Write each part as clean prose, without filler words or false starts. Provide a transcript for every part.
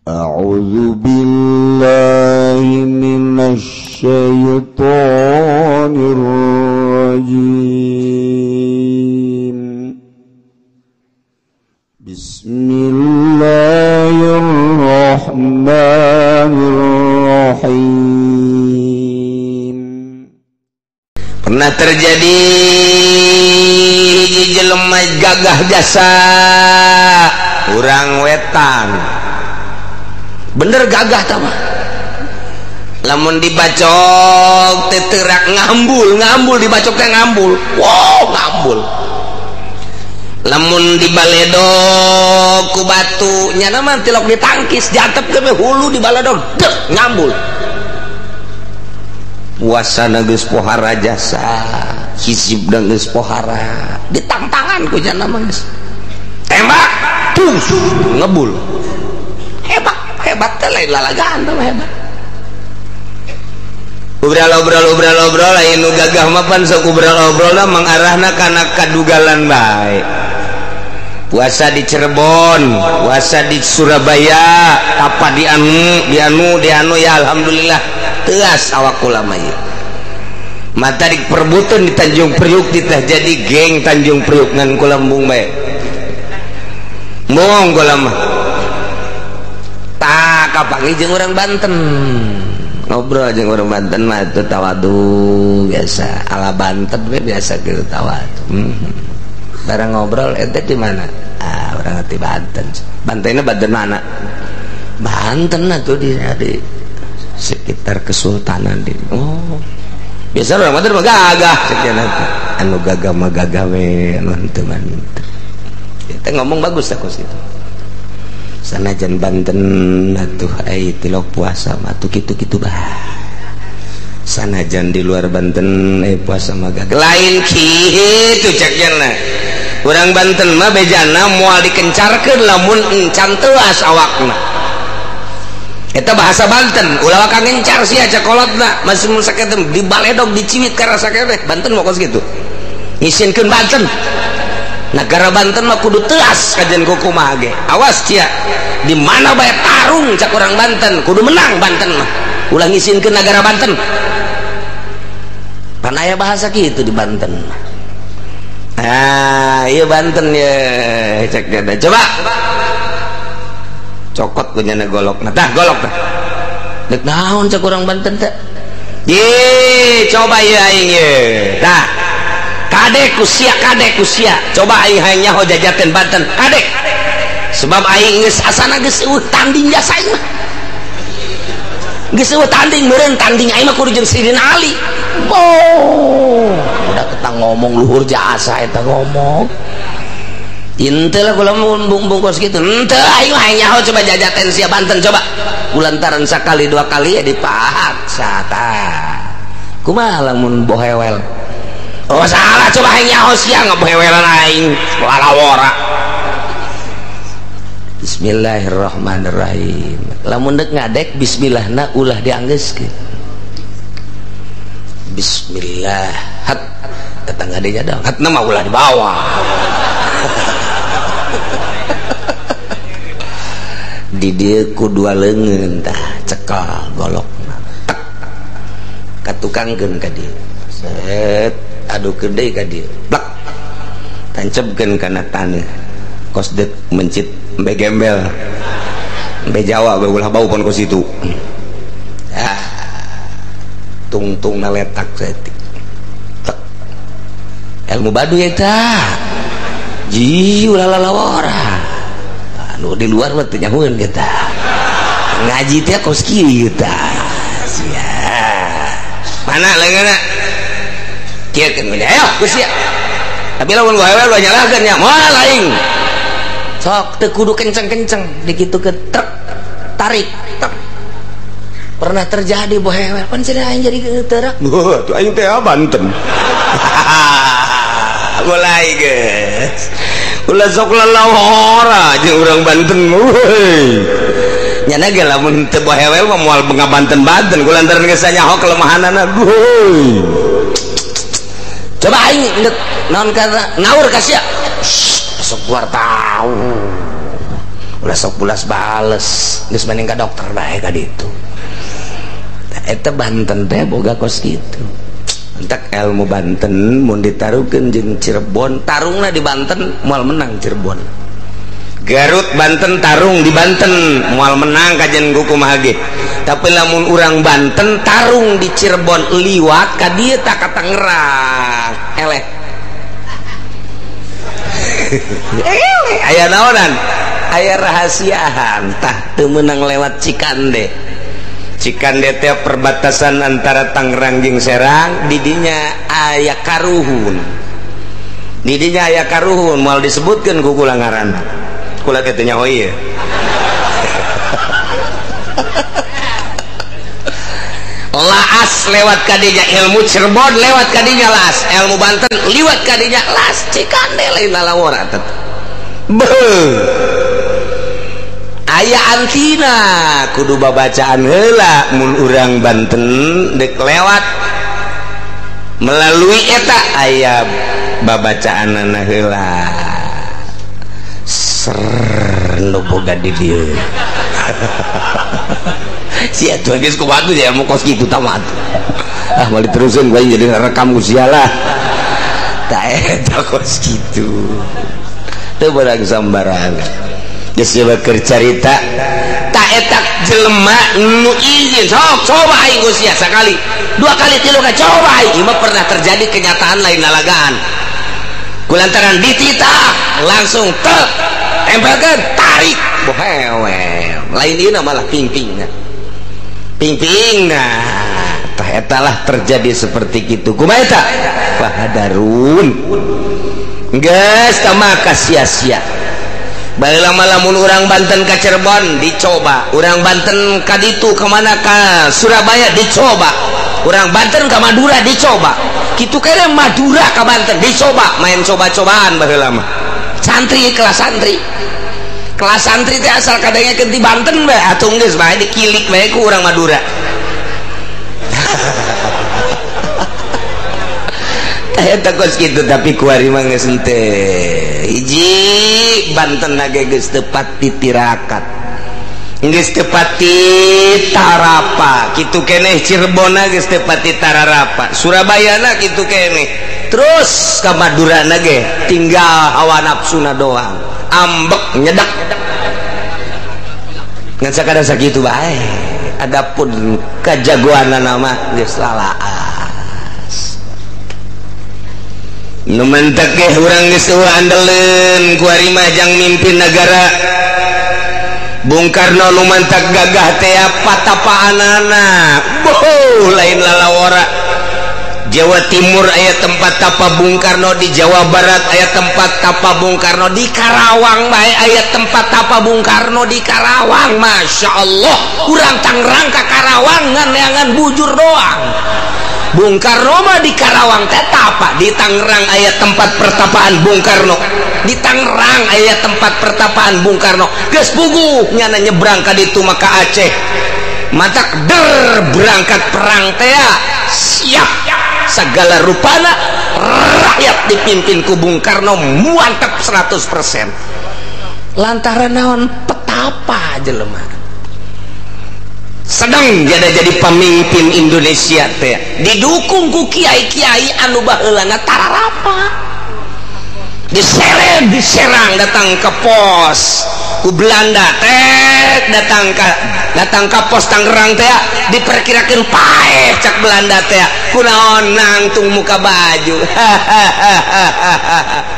A'udzu billahi minasy syaithanir rajim. Bismillahirrahmanirrahim. Pernah terjadi jelema gagah jasa urang wetan. Bener gagah tah mah. Lamun dibacok teterak ngambul, ngambul dibacok teh ngambul. Wow, ngambul. Lamun dibaledog ku batu nyana mah tilok ditangkis jatep ke hulu dibaledog dek ngambul. Puasana geus pohara jasa, hisibna geus pohara, ditangtangan ku nyana mah geus. Tembak, tus, ngebul. Hebat, hebat teh lain lalagaan teh hebat. Obrol-obrol lain nu gagah mah pan sok obrol-obrolna mengarahna kana kadugalan bae. Puasa di Cirebon, puasa di Surabaya, tapa di anu, di anu, di anu ya alhamdulillah teas awak kula mah ieu. Mata diperbutkeun di Tanjung Priuk ditah jadi geng Tanjung Priuk ngan kula embung bae. Embung kula mah. Tak kapanggih jeung urang Banten. Ngobrol jeung urang Banten mah teu tawadu biasa, ala Banten we biasa kieu tawadu. Barang ngobrol ente di mana? Ah, urang di Banten. Bantenna Banten mana? Banten atuh di sekitar Kesultanan di. Oh. Biasa urang Banten mah gagah sekian teh. Anu gagah mah gagah we, anu henteu mah henteu. Eta ngomong bagus tah kos kitu. Sanajan Banten atuh ai tilok puasa mah atuh kitu-kitu bah. Sanajan di luar Banten puasa mah gagah. Lain kitu cek nya. Urang Banten mah bejana moal dikencarkeun lamun encan teuas awakna. Eta bahasa Banten, ulah waka ngencar sia cakolotna, masih mun sakitu dibaledog diciwit karasa keneh. Banten mah kos kitu. Ngisinkeun Banten. Negara Banten mah kudu teuas kajian kumaha ge. Awas cia, di mana bae tarung cak urang Banten, kudu menang Banten mah. Ulah ngisinkeun negara Banten. Pan aya bahasa kitu di Banten. Ah, iya Banten ya, cek dia. Coba. Cokot punya golok. Nah, tah golok tah. Dek naon cak urang Banten teh? Ye, coba ieu aing ye. Tah. Kadek kusia, kadek kusia. Coba aing hayang nyaho jajaten Banten, kadek. Sebab aing geus asana geus eueuh tanding jasa aing mah. Geus eueuh tanding meureun tanding aing mah kudu jeung Sidin Ali. Oh, udah ketang ngomong luhur jasa eta ngomong. Henteu lah kula mun kos kitu. Henteu aing mah hayang nyaho coba jajaten sia Banten coba. Kulantaran sakali dua kali ya dipaksa tah. Kumaha lamun bohewel? Oh salah coba aing nyaho sia ngabohewelan aing lalawora. Bismillahirrahmanirrahim. Lamun deuk ngadek bismillahna ulah dianggeuskeun. Bismillah. Hat tetangga deui dong. Hatna mah ulah dibawa. Di dieu ku dua leungeun tah cekel golokna. Tek. Katukangkeun ka dieu. Set adukeun deui ka dieu. Plak. Tancepkeun kana taneuh. Kos deuk mencit embe gembel. Embe Jawa bae ulah bau pon kos itu. Ah. Tungtung naletak saeutik. Tek. Ilmu baduy eta. Ji ulah lalawara. Anu di luar mah teu nyahoeun kita. Ngaji teh kos kieu tah. Sia. Mana leungeunna? Kieu keun ayo geus sia. Tapi lamun goewel ulah nyalahkeun nya moal aing. Sok teu kudu kenceng-kenceng dikitukeun trek tarik tek. Pernah terjadi bohewel pan cenah aing jadi teurak. Wah, tuh aing teh Banten. Mulai geus. Ulah sok lalawara jeung urang Banten euy. Nyana ge lamun teu bohewel mah moal ngabanten-banten kulantaran geus nyaho kelemahanana. Euy. Coba aing naon kana ngaur ka sia. Sok keluar tahu. Ulah sok bulas bales geus mending ka dokter bae ka ditu. Eta Banten teh boga kos kitu. Entak ilmu Banten mun ditaruhkeun jeung Cirebon, tarungna di Banten moal menang Cirebon. Garut Banten tarung di Banten moal menang kajian kumaha ge. Tapi lamun urang Banten tarung di Cirebon liwat ka dieu tah ka Tangerang eleh. Eleh aya naonan? Aya rahasiaan tah teu meunang lewat Cikande. Cikande teh perbatasan antara Tangerang jeung Serang, didinya aya karuhun. Didinya aya karuhun moal disebutkeun ku kula ngaranna. Kula teh teu nyaho ieu. Laas lewat kadinya ilmu Cirebon lewat kadinya laas, ilmu Banten liwat kadinya laas, Cikande lain lalawora teh. Beuh. Aya antina kudu babacaan heula mun urang Banten dek lewat melalui eta aya babacaanana heula. Ser nu boga di dieu. Si atuh geus kumaha tuh ya mau kos kitu tamat. Ah balik terusin gua jadi rekam ku sia lah. Tah eta kos kitu. Teu barang sambarangan. Geus keur carita tak eta jelema nu izin sok coba aing ku sia sakali, dua kali, tilu kali coba aing. Ieu mah pernah terjadi kenyataan lain lalagaan. Kulantaran dititah langsung tek tempelkeun tarik bohewe lain ieu malah pingpingna pingpingna tah eta lah terjadi seperti kitu kumaha eta fahadarun geus tah maka sia-sia baheula mah lamun urang Banten ka Cirebon dicoba, urang Banten ka ditu ka mana ka Surabaya dicoba, urang Banten ka Madura dicoba, kitu kene Madura ka Banten dicoba, main coba-cobaan baheula mah. Santri kelas santri. Kelas santri teh asal kadengekeun ti Banten bae atuh geus bae dikilik bae ku urang Madura. Eta kos kitu tapi kuari mah geus henteu. Hiji Banten ge geus teu pati tirakat. Geus teu pati tarapa, kitu keneh Cirebonna geus teu pati tararapa, Surabayana kitu keneh. Terus ka Madurana ge tinggal hawa nafsuna doang, ambek nyedak. Ngan sakada sakitu bae. Adapun kajagoanana mah geus lalaas. Nu mentek ge urang geus eueuh andeleun kuari mah jang mimpin nagara. Bung Karno nu mantak gagah teh patapaanana. Boh lain lalawora. Jawa Timur aya tempat tapa Bung Karno, di Jawa Barat aya tempat tapa Bung Karno, di Karawang bae aya tempat tapa Bung Karno di Karawang. Masya Allah, urang Tangerang ka Karawang ngan neangan bujur doang. Bung Karno mah di Karawang teh tapa, di Tangerang aya tempat pertapaan Bung Karno, di Tangerang aya tempat pertapaan Bung Karno. Geus puguh nyana nyebrang ka ditu mah ka Aceh. Matak der berangkat perang teh siap segala rupana rakyat dipimpin ku Bung Karno mantap 100%. Lantaran naon petapa jelema sedang jadi pemimpin Indonesia teh didukung ku kiai-kiai anu baheulana tararapa. Diseret diserang datang ke pos ku Belanda teh datang ka pos Tangerang teh diperkirakeun paeh cak Belanda teh kunaon nangtung muka baju.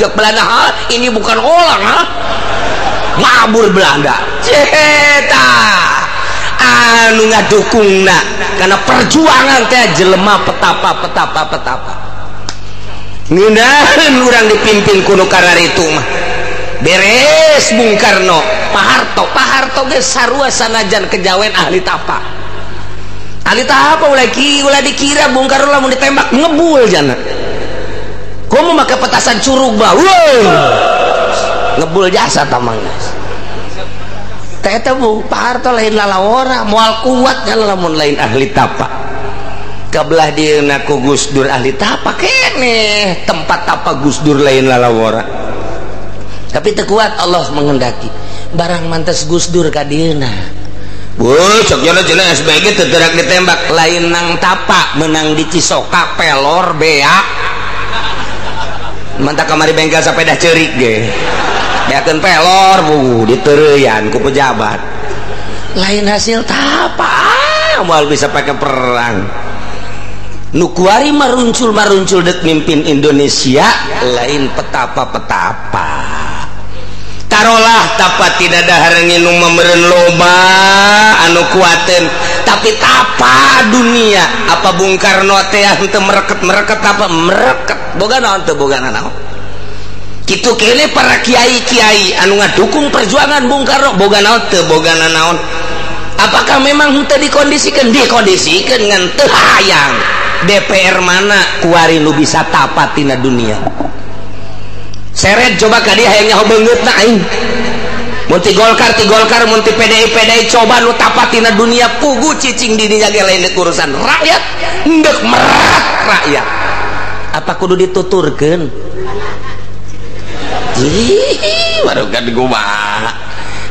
Cak Belanda, ha ini bukan orang ha mabur Belanda ceta anu ngadukungna karena perjuangan teh jelema petapa petapa petapa ngeunaheun urang dipimpin ku nu kararitu mah. Beres Bung Karno, Pak Harto, Pak Harto ge sarua sanajan kejawen ahli tapa. Ahli tapa ulah dikira Bung Karno lamun ditembak ngebul jana. Komo make petasan curug bah. Ngebul jasa tamang. Teh eta Bu, Pak Harto lain lalawora, moal kuat nya lamun lain ahli tapa. Kabelah dieuna ku Gus Dur ahli tapa keneh, tempat tapa Gus Dur lain lalawora. Tapi teu kuat Allah menghendaki. Barang mantes Gus Dur ka dieuna. Wuh, cok jono cenah SBG teu gerak ditembak, lain nang tapa menang di Cisoka pelor beak. Mantap kamari bengkel sepeda ceurik ge. Beakeun pelor bu diteureuyan ku pejabat. Lain hasil tapa, moal bisa pakai perang. Nu kuari maruncul-maruncul dek mimpin Indonesia lain petapa-petapa. Tarolah tapa tidak dahar nginum memeren loba anu kuaten, tapi tapa dunia apa Bung Karno teh henteu mereket-mereket apa mereket boga naon teu boga naon. Kitu kene para kiai-kiai anu ngadukung perjuangan Bung Karno boga naon teu boga naon. Apakah memang henteu dikondisikan? Dikondisikan ngan teu hayang. DPR mana kuari nu bisa tapa tina dunia. Seret coba ka dia hayang nyaho beungeutna aing. Mun ti Golkar ti Golkar, mun ti PDI PDI coba nu tapa tina dunia pugu cicing di dinya ge lain urusan rakyat, endek merak rakyat. Apa kudu dituturkeun? Ih, baru kan kumaha.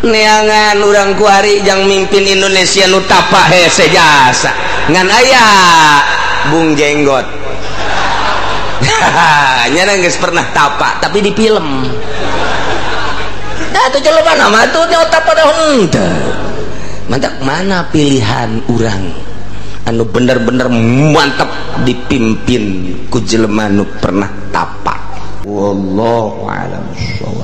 Neangan urang kuari jang mimpin Indonesia nu tapa hese jasa. Ngan aya Bung Jenggot. Nya geus pernah tapa tapi di film. Dah tuh jelema mah tuh nya tapa dah henteu. Mantap mana pilihan urang anu bener-bener mantap dipimpin ku jelema nu pernah tapa. Wallahu a'lam bissawab.